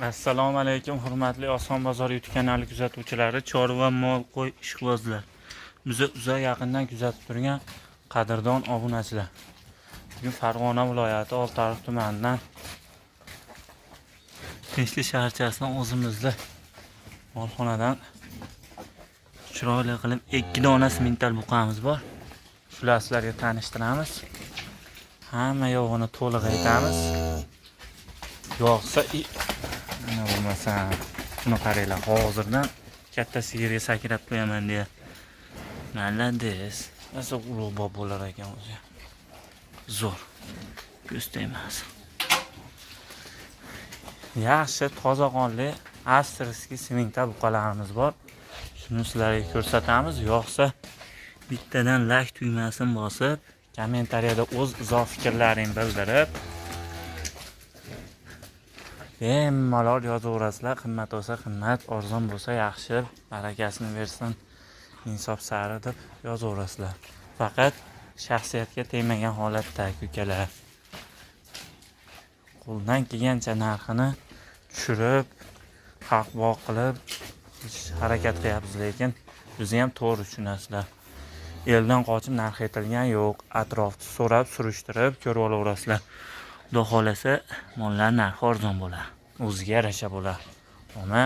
Assalomu alaykum, hurmatli Oson bozor YouTube kanali kuzatuvchilari, chorva, mol, qo'y ishqibozlar. Bizni uzoq yaqindan kuzatib turgan qadrdon obunachilar. Bugun Farg'ona viloyati Oltiariq tumanidan Tinchlik shaharchasidan o'zimizda molxonadan chiroyli qilib 2 dona simental buqamiz bor. Shular sizlarga tanishtiramiz. Hamma yo'g'ini to'liq aytamiz. Yo'qsa nima bo'lmasa, buni qaranglar, hozirdan katta sigirga sakrab qo'yaman deya. Молодец. Rosa ulug' bob bo'lar ekan o'zi. Zo'r. Ko'z tegmas. Yaxshi, toza qonli австрийский simental buqalarimiz bor. Shuni sizlarga ko'rsatamiz. Yo'qsa bittadan like tugmasini bosib, kommentariyada o'z izoh fikrlaringni bildirib, bemalol yozaverasizlar. Qimmat bo'lsa qimmat, arzon bo'lsa yaxshi, barakasini bersin, insof sari deb yozaverasizlar. Faqat shaxsiyatga tegmagan holatda, ukalar. Qo'ldan kelgancha narxini tushirib, haq boq qilib harakat qilyapmiz, lekin bizni ham to'g'ri tushunasizlar. Eldan qochib narx aytilgan yo'q. Atrofni so'rab, surishtirib ko'rib olaverasizlar. Xudo xohlasa, mollar narxi arzon bo'ladi. O'ziga yarasha bo'ladi. Ammo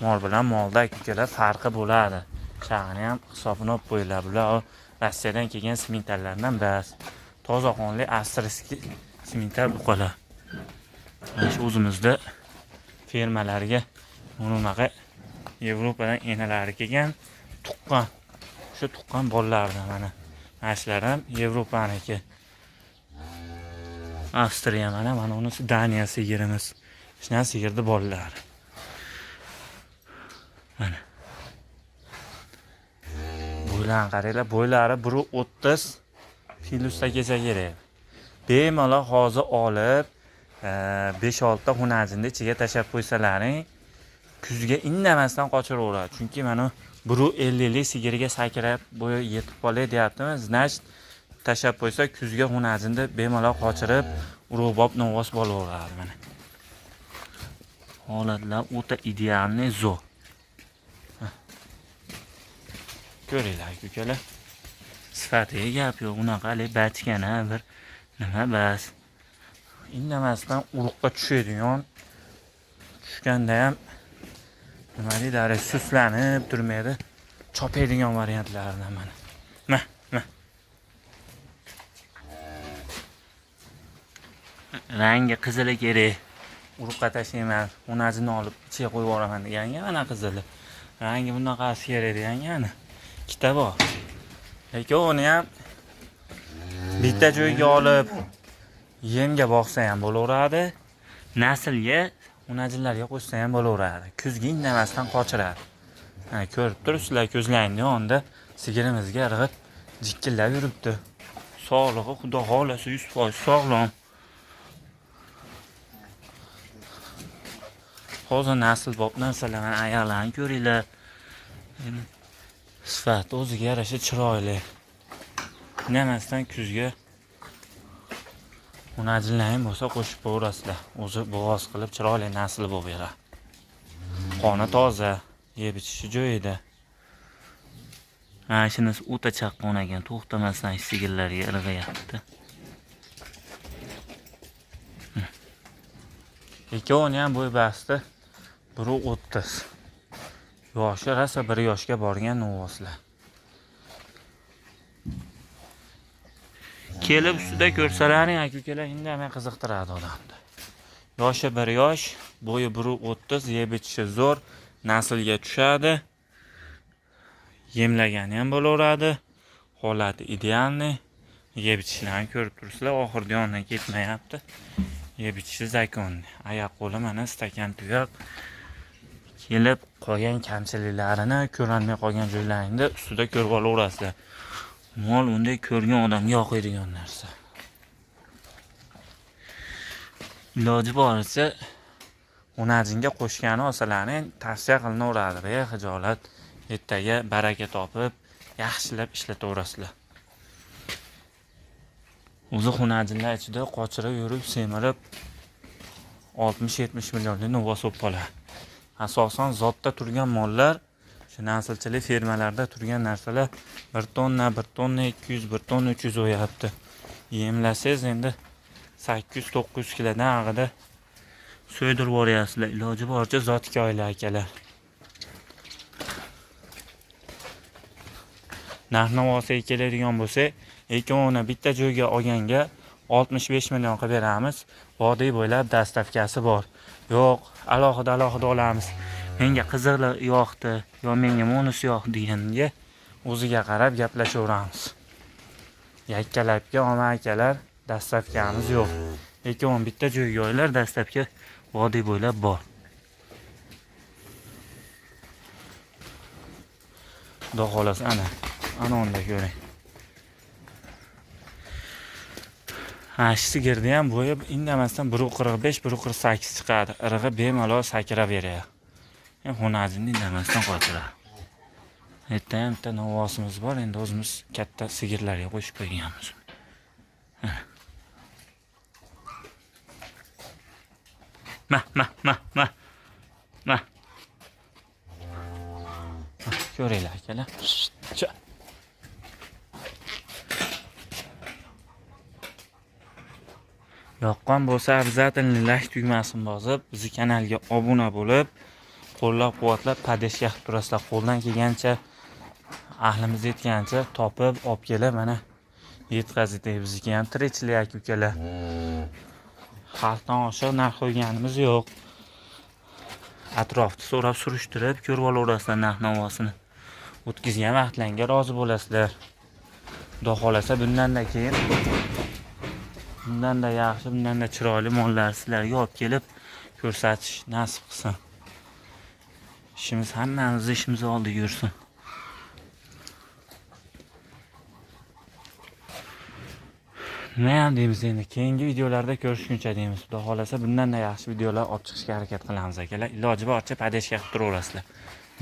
mol bilan molda, ukalar, farqi bo'ladi. Shag'ini ham hisobini olib qo'yinglar. Bular Rossiyadan kelgan simentallardan bas. Toza qonli австрийский simental buqalar. Mana shu o'zimizda fermalarga bunaqa Yevropadan enalari kelgan, tuqqan. Shu tuqqan bolalardan mana. Mana shular ham Yevropaniki. Avstriya mana unisi Daniya sigirimiz. Shunaqa sigirni bolalari. Mana. Bo'ylarini qaranglar, bo'ylari 1.30 plyusda kelsa kerak. Bemalol hozir olib, 5-6 ta xunajinni ichiga tashlab qo'ysalaring, kuzga indamasdan qochiraveradi. Chunki mana 1.50lik sigiriga sakrab bo'yi yetib qolay deyaptimi? Значит, tashlab qo'ysa, kuzga xunajinni bemalol qochirib, urug'bob novvos bo'laveradi mana. Holatlar o'ta идеальный, zo'r. Ko'ringlar, ukalar. Sifatiga gap yo'q, unaqa haligi bachkana bir nima bas. Indamasdan uruqqa tushadigan, tushganda ham nima deydi, hali suslanib turmaydi, chopadigan variantlaridan mana. Ma, ma. Rangi qizili kerak. Uruqqa tashlayman, xunajini olib ichiga qo'yib yuboraman deganga mana qizili. Rangi bunaqasi kerak deganga mana ikkita bor. Lekin uni ham bitta joyga olib yemga boqsa ham bo'laveradi. Naslga, xunajinlarga qo'shsa ham bo'laveradi. Kuzga indamasdan qochiradi. Mana ko'rib turibsizlar, ko'zlaringni yonida sigirimizga irg'ib jikkillab yuribdi. Sog'lig'i Xudo xohlasa 100% sog'lom. Hozir nasl bob narsalar, mana oyoqlarini ko'ringlar. Sifati o'ziga yarasha chiroyli. Indamasdan kuzga xunajinlaring bo'lsa qo'shib qo'yaverasizlar. O'zi bo'g'oz qilib chiroyli nasl bo'lib beradi. Qoni toza, yeb ichishi joyida. Mana shunisi o'ta chaqqon ekan, to'xtamasdan sigirlarga irg'ayapti. Ikkovini ham bo'y basti 1.30. Yoshi rosa 1 yoshga borgan novvoslar. Kelib ustida ko'rsalaring, aka ukalar, indamay qiziqtiradi odamni. Yoshi 1 yosh, bo'yi 1.30, yeb ichishi zo'r, naslga tushadi. Yemlagani ham bo'laveradi. Holati idealniy. Yeb ichishlarini ko'rib turibsizlar, oxirida yonidan ketmayapti. Yeb ichishi zakonniy. Oyoq qo'li mana stakan tuyoq. Kelib qolgan kamchiliklarini, ko'rolmay qolgan joylaringni ustida ko'rib olaverasizlar. Mol unday ko'rgan odamga yoqadigan narsa. Iloji boricha xunajinga qo'shgani olsalaring tavsiya qilinaveradi. Bexijolat ertaga baraka topib, yaxshilab ishlataverasizlar. O'zi xunajinlar ichida qochirib yurib, semirib 60-70 millionlik novvos bo'lib qoladi. Asosan zotda turgan mollar, shu naslchilik fermalarda turgan narsalar 1 tonna, 1 tonna 200, 1 tonna 300 o'yapti. Yemlasangiz endi 800-900 kilodan ag'ida so'ydirib yuboryapsizlar. Iloji boricha zotga oila akalar. Narx-navosiga keladigan bo'lsak, ikkovini bitta joyga olganga 65 million qilib beramiz. Vodiy bo'ylab dastavkasi bor. Yo'q, alohida alohida olamiz. Menga qizig'i yoqdi, yo menga monus yoqdi deganga o'ziga qarab gaplashaveramiz. Yakkalabga olma akalar, dastavkamiz yo'q. Ikkovini bitta joyga olinglar, dastavka vodiy bo'ylab bor. Xudo xolasa ana, ana unda ko'ring. Ha, shu sigirni ham bo'yi indamasdan 1.45, 1.48 chiqadi. Irig'i bemalol sakrab beradi. Hem xonajini indamasdan qochiradi. Erta ham bitta novvosimiz bor, endi o'zimiz katta sigirlarga qo'shib qo'yganmiz. Ma, ma, ma, ma. Ma. Ko'ringlar akalar. Cha. Yoqqan bo'lsa, обязательно like tugmasini bosib, bizni kanalga obuna bo'lib, qo'llab-quvvatlab, podeshka qilib turasizlar. Qo'ldan kelgancha, ahlimiz yetgancha topib, olib kelib, mana yetkazdik. Bizniki ham tirikchilik aka ukalar. Xalqdan oshiq narx qo'yganimiz yo'q. Atrofni so'rab surishtirib ko'rib olaverasizlar narx-navosini. O'tkazgan vaqtlarga rozi bo'lasizlar. Xudo xolasa bundan-da keyin bundan-da yaxshi, bundan-da chiroyli mollar sizlarga olib kelib ko'rsatish nasib qilsin. Ishimiz hammamizni ishimiz oldiga yursin. Nima ham deymiz endi, keyingi videolarda ko'rishguncha deymiz. Xudo xolasa bundan-da yaxshi videolar olib chiqishga harakat qilamiz akalar. Iloji boricha podeshka qilib turaverasizlar.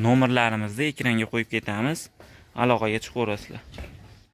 Nomerlarimizni ekranga qo'yib ketamiz. Aloqaga chiqaverasizlar.